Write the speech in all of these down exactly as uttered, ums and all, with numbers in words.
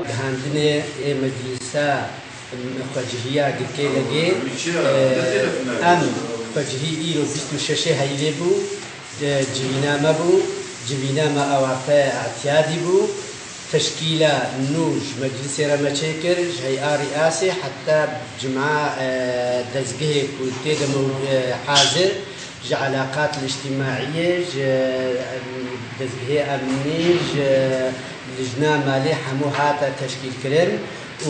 Gihandinê ê Meclisa Xwecihiya Girkê Legê, e, em xwecihî îro bîst û şeşê Heyvê bû, e, civîna me bû, civîna me awarte îtiyadî bû, teşkîla nû ji meclisê re me çêkir, ji hey'a rîasê heta cima, e, dezgehê ku tê de mew-, e, hazir, ji elaqat îctimaiyê, ji, em, dezgehê emnî, ji lijna malê hemû hate teşkîlkirin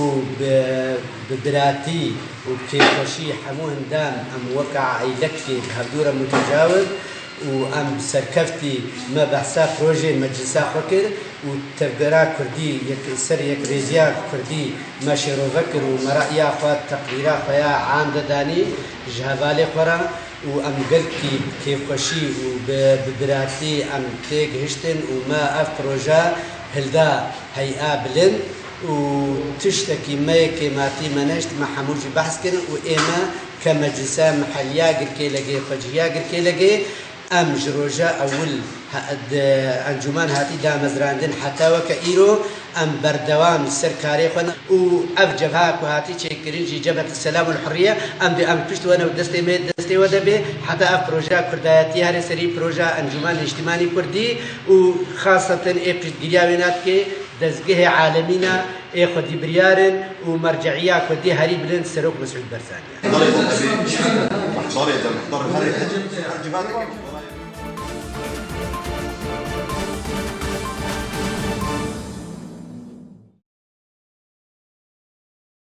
û bi, bi biratî û kêfxweşî hemû hindan em weke aîlekê bi hevdû re mutecawib û em bi serkeftî me behsa projê meclisa xwe kir û tevgera kurdî, yek, ser yekrêziya kurdî me şêrove kir û me re'ya xwe, teqrîra xwe ya am de danî ji hevalê xwe re. Û em gelkî bi kêfxweşî û bi, bi biratî em têgihiştin û me ev proje hilda hey'a bilind û tiştekî me yê kêmatî me nehişt, me hemû jî behs kirin û ê me ke Meclisa Miheliya Girkêlegê, Xwecihiya Girkêlegê, em ji roja ewil he-, di encûman hatî damezrandin heta weke îro, em berdewam li ser karê xwe ne û ev cebha ku hatî çêkirin jî Cebhet Selam û Hurriye, em dê em pişt we ne û destê me destê we de bê heta ev projeya Kurdayetî herê serî projeya Encûman Niştimanî Kurdî û xaseten ê piştgiriya wê nadikê dezgehê alemîna ê xwedî biryarin û merce'iya kurdî herî bilind Serok Mesûd Barzanî ye. Belê, belê, belê, her, her civat